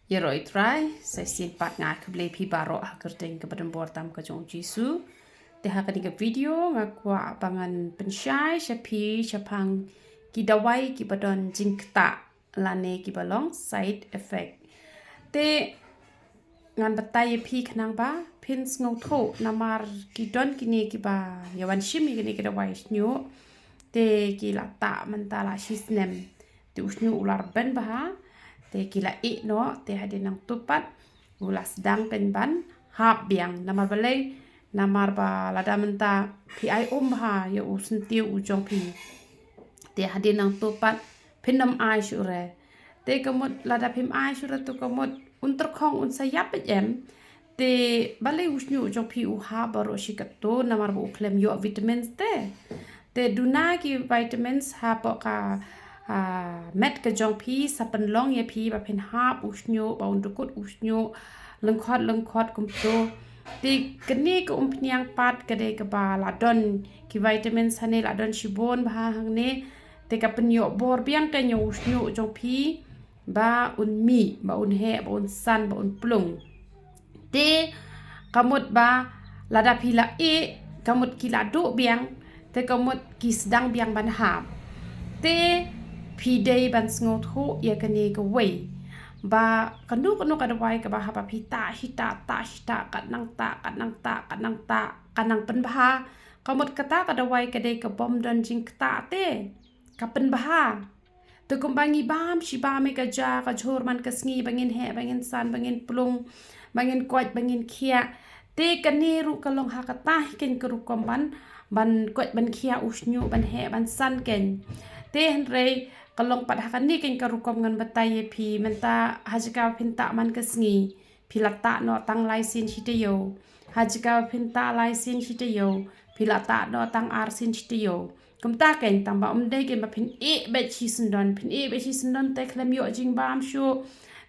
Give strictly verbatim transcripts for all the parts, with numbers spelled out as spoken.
Ïaroh ïa u Trai, sa shisien pat nga ai khublei ïa phi baroh ha ka kyrteng kaba donbor tam ka jong u Jisu. Te ha kane ka video nga kwah ba ngan pynshai sha phi shaphang ki dawai kiba don jingktah lane kiba long side effect. Te ngan batai ïa phi khnang ba phin sngewthuh namar ki don kine kiba ïa wan shim ïa kine ki dawai shñiuh. Te ki la tah mynta la shi snem. Te u shñiuh u la rben bha. Te ki la ïeh noh, te hadien nangta pat u la sdang kein ban hap biang. Namar balei, namar ba lada mynta phi ai um bha ïa u syntiew u jong phi, te hadien nangta pat phin ym ai shuh re. Te ka mut lada phim ai shuh re to ka mut un tyrkhong un sa ïap beit em. Te balei u shñiuh u jong phi u hap baroh shi katto namar ba u khlem ïoh vitamins te. Te duna ki vitamins hapoh ka, ah, met ka jong phi sa pynlong ïa phi ba phin hap u shñiuh, ba un dkut u shñiuh lyngkhot lyngkhot kumto. Te kane ka umphniang pat ka dei kaba la don ki vitamins hangne, la don shibun bha hangne. Te ka pynïoh bor biang kein ïa u shñiuh u jong phi ba un mih, ba un heh, ba un san, ba un plung. Te ka mut ba lada phi la ïeh, ka mut ki la duh biang, te ka mut ki sdang biang ban hap. Te phi dei ban sngewthuh ïa kane kawei, ba kano kano ka dawai kaba haba phi tah shi tah, tah shi tah, kat nang tah, kat nang tah, kat nang tah, ka nang pynbha. Ka mut kata ka dawai ka dei ka bym don jingktah te, ka pynbha. Te kumba ngi bam shi bam ïa ka ja ka jhur man ka sngi, ba ngin heh, ba ngin san, ba ngin plung, ba ngin koit, ba ngin khiah. Te kane ruh ka long ha kata hi kein ka rukom ban, ban koit, ban khiah u shñiuh, ban heh, ban san kein. Te hynrei ka long pat ha kane kein ka rukom ngan batai ïa phi mynta, ha jaka phin tah man ka sngi, phi la tah noh tang lai sien shi taïew. Ha jaka phin tah lai sien shi taïew, phi la tah noh tang ar sien shi taïew. Kumta kein, tang ba ym dei kein ba phin ïeh beit shi syndon, phin ïeh beit shi syndon te khlem ïoh jingbam shuh.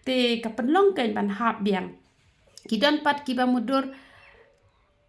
Te ka pynlong kein ban hap biang. Ki don pat kiba mutdur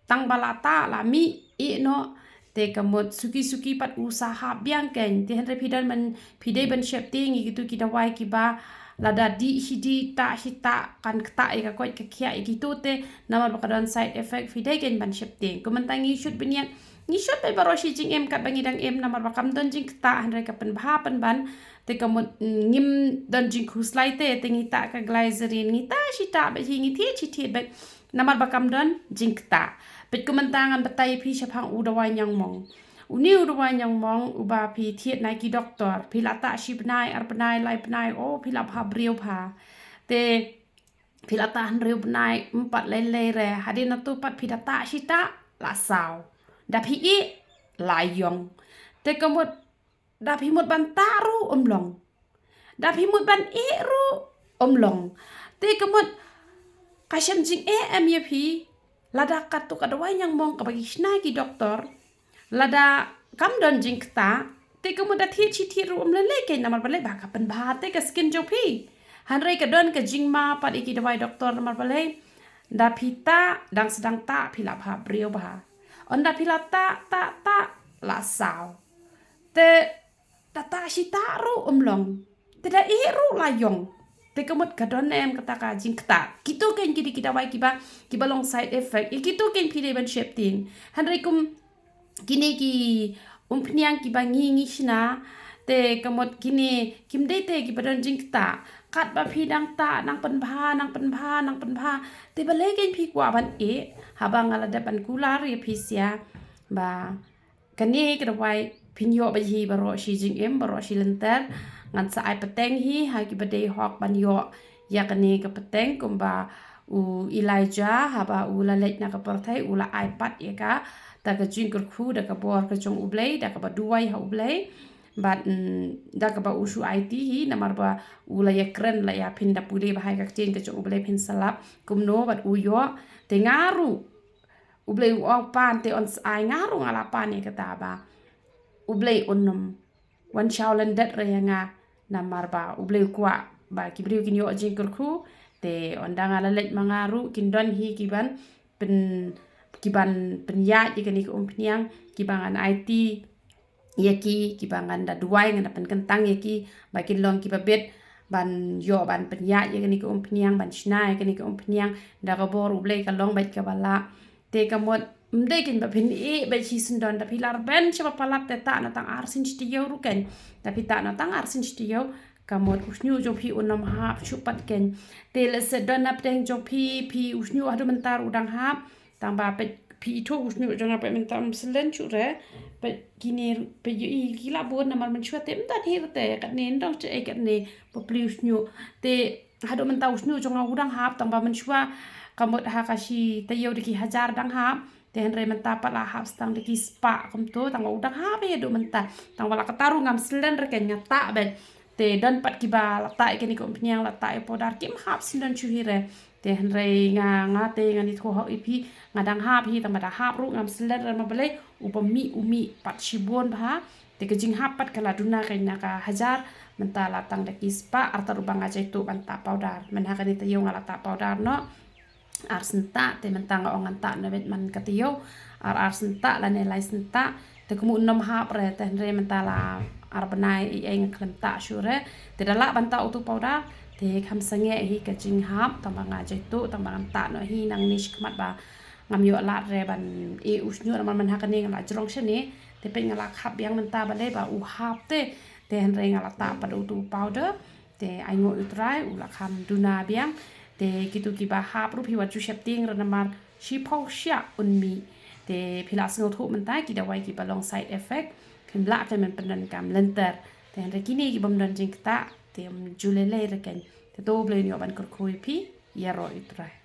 tang ba la tah la mih, ïeh noh. Te ka mut suki suki pat u sa hap biang kein. Te hynrei phi don ban, phi dei ban sheptieng ïa kito ki dawai kiba lada dih shi dih, tah shi tah, kan ktah ïa ka koit ka khiah ïa kito te, namar ba ka don side effect, phi dei kein ban sheptieng. Kumta ngi shut bniat, ngi shut beit baroh shi jingim katba ngi dang im, namar ba kam don jingktah, hynrei ka pynbha pynban. Te ka mut, mm, ngim don jingkhuslai te, te ngi tah ka glycerin, ngi tah shi tah beit hi, ngi thied shi thied beit, namar ba kam don jingktah. Peit kumta ngan batai ïa phi shaphang u dawai ñiangmong. Une u dawai ñiangmong uba phi thied na ki doktor, phi la tah shi bnai, ar bnai, lai bnai, oh, phi la bha briew bha. Te phi la tah hynriew bnai, ym pat lei lei re, hadien nangta pat phi da tah shi tah, la saw. Da phi ïeh, la ïong. Te ka mut, da phi mut ban tah ruh ym long. Da phi mut ban ïeh ruh ym long. Te ka mut ka shem jingeh em ïa phi, lada kato ka dawai ñiangmong kaba ki shna ki doktor, lada kam don jingktah, te ka mut da thied shi thied ruh ym lei lei kein, namar balei, ba ka pynbha te ka skin jong phi. Hynrei ka don ka jingma pat ïa ki dawai doktor, namar balei, da phi tah, dang sdang tah, phi la bha briew bha. Ynda phi la tah, tah, tah, la saw. Te da tah shi tah ruh ym long. Te da ïeh ruh la ïong. Te ka mut ka don em kata ka jingktah. Kito kein ki dei ki dawai kiba, kiba long side effect. Ïa kito kein phi dei ban sheptieng. Hynrei kum kine ki umphniang kiba ngi ngi shna, te ka mut kine kim dei te kiba don jingktah. Katba phi dang tah, nang pynbha, nang pynbha, nang pynbha. Te balei kein phi kwah ban ïeh, haba nga la dep ban kular ïa phi sha ba kane ka dawai phin ïoh beit hi baroh shi jingim, baroh shi lynter. Ngan sa ai pateng hi ha kiba dei hok ban ïoh ïa kane ka pateng, kumba u Elijah haba u la leit na ka pyrthei, u la ai pat ïa kata ka jingkyrkhu da ka bor ka jong U Blei, da kaba duwai ha U Blei. Bad, mm, da kaba u shu aiti hi, namar ba u la ïakren, la ïa pynda pule bha ha ka ktien ka jong U Blei, phin sa lap kumno bad u ïoh. Te nga ruh, U Blei u ong pan te yn sa ai, nga ruh nga la pan ïa kata ba U Blei un ym wan shaw lyndet re ïa nga, namar ba U Blei u kwah ba ki briew kin ïoh jingkyrkhu. Te ynda nga la leit ma nga ruh, kin don hi kiban pyn, kiban pynïaid ïa kane ka umphniang, kiba ngan aiti ïa ki, kiba ngan da duwai, ngan da pynkyntang ïa ki ba kin long kiba bit. ban ïoh ban pynïaid ïa kane ka umphniang, ban shna ïa kane ka umphniang da ka bor U Blei ka long bad kaba lah. Te ka mut ym dei kein ba phin ïeh bad shi syndon, da phi la rben shaba palat te tah na tang arsien shi taïew ruh kein. Da phi tah na tang arsien shi taïew, ka mut u shñiuh jong phi un ym hap shuh pat kein. Te lehse don napdeng jong phi, phi u shñiuh haduh mynta ruh u dang hap. Tang ba peit phi ithuh u shñiuh jong nga peit mynta um slen shuh re. Peit kine peit ïohi ki la bun namar mynshuwa te ym don hi re te, katne ndong che ei katne bapli u shñiuh. Te haduh mynta u shñiuh jong nga u dang hap, tang ba mynshuwa ka mut ha ka shi taïew da ki hajar dang hap. Te hynrei mynta pat la hap sa tang da ki spah kumto, tang ba u dang hap ïa haduh mynta. Tang ba la katta ruh ngam slen re kein, nga tah beit. Te don pat kiba la tah ïa kane ka umphniang, la tah ïa u powder, kim hap syndon shuh hi re. Te hynrei nga, nga te ngan ïathuh hok ïa phi, nga dang hap hi, tang ba da hap ruh ngam slen re, namar balei, u ba mih u mih pat shibun bha. Te ka jinghap pat ka la duna kein na ka hajar, mynta la tang da ki spah, artat ruh ba nga jaituh ban tah powder. Mynha kane taïew nga la tah powder noh ar sentah, te mynta nga ong ngan tah noh beit man ka taïew ar ar sentah lane lai sentah. Te kumno ym hap re, te hynrei mynta la ar bnai ei ei nga khlem tah shuh re. Te da lah ban tah utu powder, te kham sangeh hi ka jinghap, tang ba nga jaituh, tang ba ngan tah noh hi nangne shakhmat ba ngam ïoh lad re ban ïeh u shñiuh, namar mynha kane nga la jrong shane. Te peit nga la khap biang mynta balei ba u hap te. Te hynrei nga la tah pat utu powder. Te ainguh U Trai u la kham duna biang. Te kitu kiba hap ruh phi wat ju sheptieng re namar shiphew shiah un mih. Te phi la sngewthuh mynta ki dawai kiba long side effect, phim lah kein ban pyndonkam lynter. Te hynrei kine ki bym don jingktah te ym ju lei lei re kein. Te to U Blei un ïoh ban kyrkhu ïa phi. Ïaroh U Trai.